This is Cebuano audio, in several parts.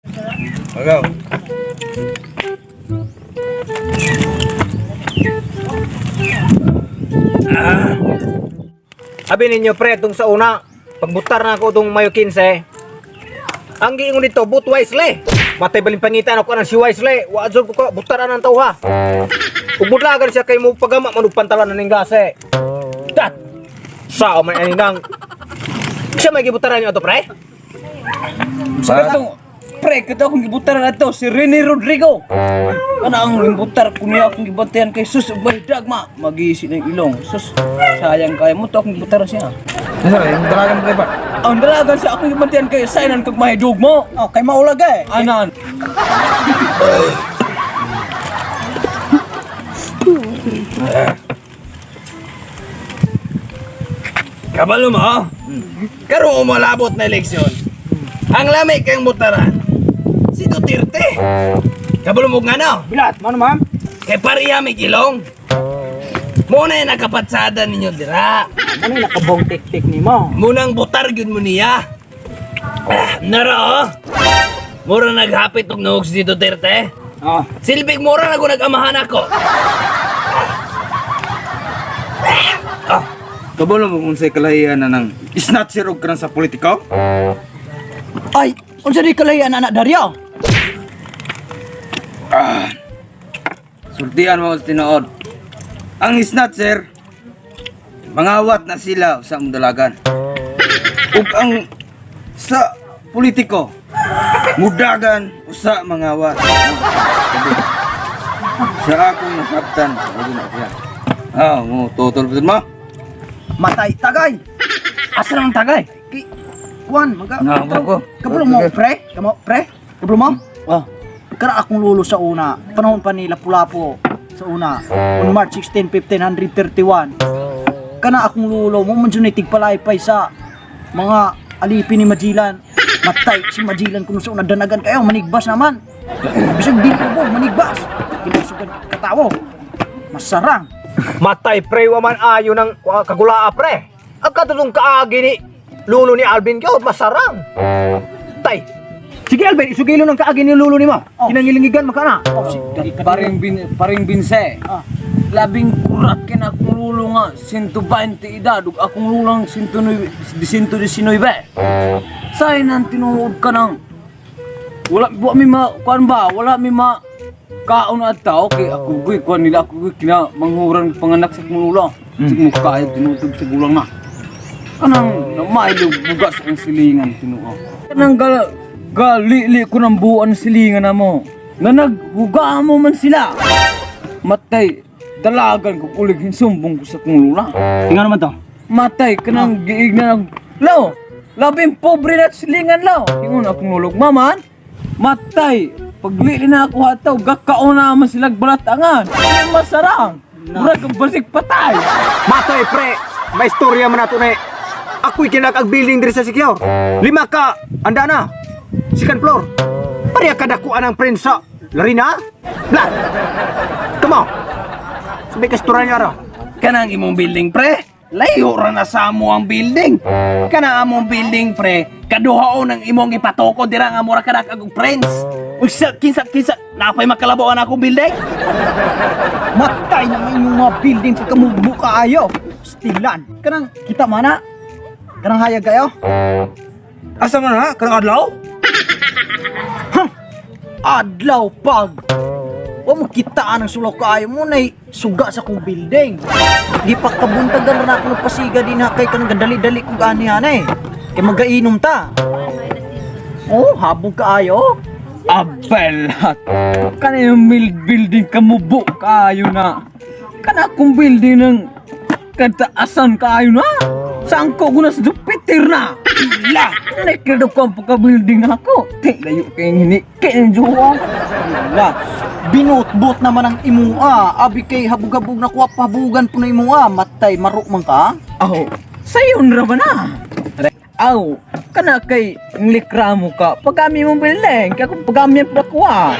Agaw. Ah. Abi ninyo pre, itong sa una, pagbutar na ako itong Mayo 15, ang giingon dito, boot wisely. Matay balin pangitan ako anang si wisely. Wa jud ko ka, butaran ang tawha. Ug budlagan siya kay mo pagama manug pantalan na ning gase. Dat. Sao man ani nang. Siya may gibutaran niyo ato pre? Katong pre, kato akong gibutaran ato si Rene Rodrigo. Kana ang gibutar ko niya akong gibantayan kay sus ug may dagma magisi ng ilong. Sus, sayang kay mo to akong gibutaran siya. Asa ba yung dalagan pre ba? Ang dalagan sa akong gibantayan kay sayang kag mahidug mo. Oh, kay maulag eh. Anan. Kabalo mo? Karong umalabot na eleksyon. Ang lami kayong butaran. Si Duterte. Kabalo mo nga no? Bilat, mano ma'am? Kay pareha may gilong. Muna yung nakapatsada ninyo dira. Ano yung nakabong tik-tik ni mo? Munang butar yun mo niya. Ah, nara oh. Mura naghapit og nuog si Duterte. Oh. Silbig mura na ko nag-amahan ako. Kabalo mo kung sa kalahian na nang snatcher og karan sa politiko? Ay, unsa di kalahian anak Dario? Sultian mo sa tinuod. Ang snatcher, mangawat na sila sa among dalagan. Ug ang sa politiko, mudagan usa mangawat. Sa akong nasabtan, wag na siya. Ah, mo tutol mo. Matay tagay. Asa naman tagay? Ki kuan maga. Nga, ko. Kabalo mo pre? Kamo pre? Kabalo mo? Oh. Kara akong lulo sa una. Panahon pa nila Pulapo sa una. On March 16, 1531. Kana akong lulo mo man jud tigpalaypay sa mga alipin ni Magellan. Matay si Magellan kung sa una danagan kayo manigbas naman. Bisag dili mo manigbas. Kinusugan katawo. Masarang. Matay pre, wa man ayo ng kagulaa pre. Ang katulong kaagi ni lulo ni Alvin gyud masarang. Tay. Sige Alvin, isugilo ng kaagi ni lulo ni mo. Oh. Kinangilingigan maka na. Oh, si Paring binse. Ah. Labing kurak kin akong lulo nga 120 edad ug akong lulang 119. Say nang tinuod ka nang wala wa mi ma kuan ba wala mi ma kaon at tao kay ako goy kuan nila ako goy kina manghuran panganak sa akong lulo. Sig mo kaya tinuod sa gulang na. Kanang namailog bugas ang silingan tinuod. Kanang gal galili ko ng buwan silingan na mo. Nga naghuga mo man sila. Matay, dalagan ko ulig sumbong ko sa kong lula. Tingnan naman to. Matay, kanang giig na nag... Law! Labing pobre na silingan, law! Ingon akong lulog, maman! Matay! Paglili na ako hataw, gakaon na man sila balatangan. Ay, masarang! Murag ang basig patay! Matay pre, may istorya man nato na. Ako'y kinag building diri sa Sikior. Lima ka, anda na. Second floor. Pareha kadakuan ang prinsa. Larina? Blat. Come on. Sabi ka istorya niya ra. Kanang imong building pre. Layo ra na sa amo ang building. Kana among building pre, kaduhaon ang imong ipatoko dira nga mura kadak og friends. Unsa kinsa kinsa napay makalabaw ang akong building? Matay naman yung mga building sa kamugbo kaayo. Stilan. Kanang kita mana? Kanang hayag kayo? Asa man ha? Kanang adlaw? Adlaw pag. Wa mo kitaan ang sulaw kaayo mo nay suga sa kong building. Gipakabuntagan ra ako nagpasiga din ha kay kanang gadali-dali kong ani eh. Kay magainom ta. Oh, habog kaayo. Abelat! Kana yung building kamubo kaayo na. Kana akong building ng kataasan kaayo na. Sangko ko na sa Jupiter na. La! Nakido ko ang pagka-building ako. Ti, layo kayong hini. Kayong juwa. La, binutbut naman ang imua. Abi kay habog-habog na kuha pahabugan po na imua. Matay, maruk man ka. Aw, sayon ra ba na? Aw, kana kay likra mo ka. Pagami mong building, kaya kung pagami ang pagkuha.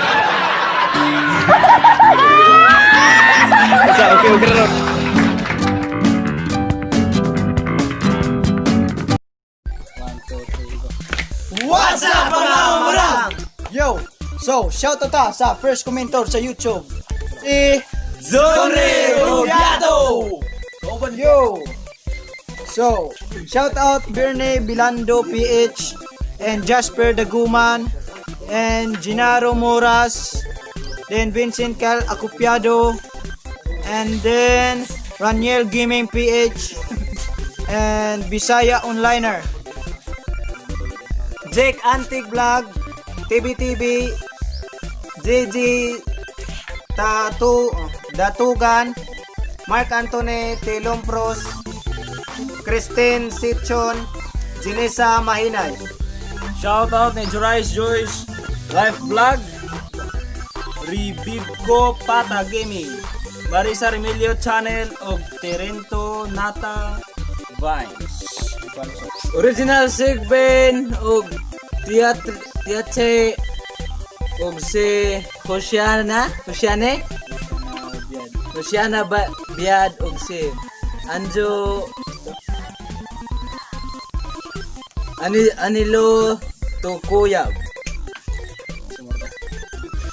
Sa okay okay ra. What's up mga murang? Yo! So, shout out ta sa first commenter sa YouTube. Si Zonre Rubiato! Yo! So, shout out Bernie Bilando PH and Jasper Daguman and Gennaro Moras, then Vincent Cal Acupiado, and then Raniel Gaming PH and Bisaya Onliner. Jake Antique Vlog, TBTB, JG Tatu Datugan, Mark Anthony Telompros, Christine Sitchon, Jinisa Mahinay. Shout out ni Jurais Joyce Life Vlog, Ribibko Pata Gaming, Marisa Remilio Channel og Terento Nata Vines. Original Sigben og Teatre Teatre og si Hosiana Hosiane Hosiana ba Biad og si Anjo Ani Anilo Tokuyab.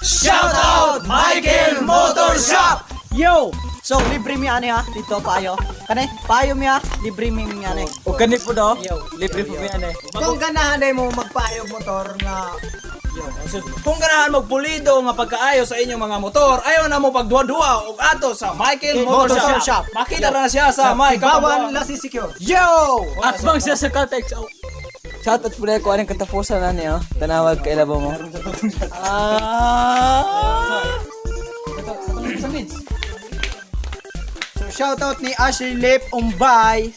Shout out Michael Motor Shop! Yo! So, libre mi ani ha, dito paayo. Kani, paayo mi ha, libre mi mi ani. O kani po do? Yo. Libre po mi ani. Kung ganahan day mo magpaayog motor nga Kung ganahan magpulido nga pagkaayo sa inyong mga motor, ayaw na mo pagduwa-duwa og ato sa Michael Motor, Motor Shop. Shop. Makita ra na siya sa may Bawan Kabawan. Lasi Secure. Yo! At bang siya sa Caltex. Oh. Shoutout po ko anong katapusan na niyo. Tanawag kay labo mo. Ah! So shout out ni Ashley Lip Umbay.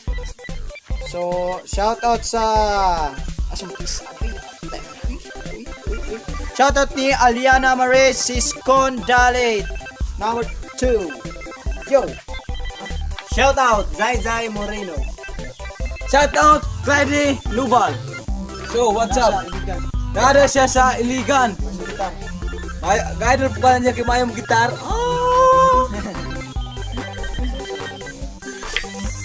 So shout out sa Asa mo isa? Shout out ni Aliana Maris Siscon Dalit. Number 2. Yo. Shout out Zai Zai Moreno. Shoutout Clyde Lubal. So, what's up? Nada siya sa Iligan. Ay, idol po ka niya kay Mayong gitar. Ah!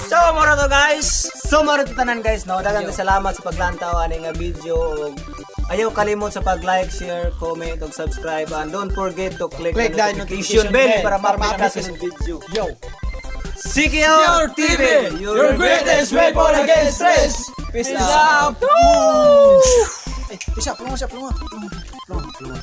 So moro to, guys. So moro to tanan, guys, no. Daghang salamat sa paglantaw ani nga video ug ayaw kalimot sa pag-like, share, comment ug subscribe and don't forget to click, Click the notification bell para para ma-update ka ma-update sa sunod video. Yo. CKR TV, your greatest weapon against stress. Peace out. Ay, isa, plunga siya, plunga. Plunga, plunga.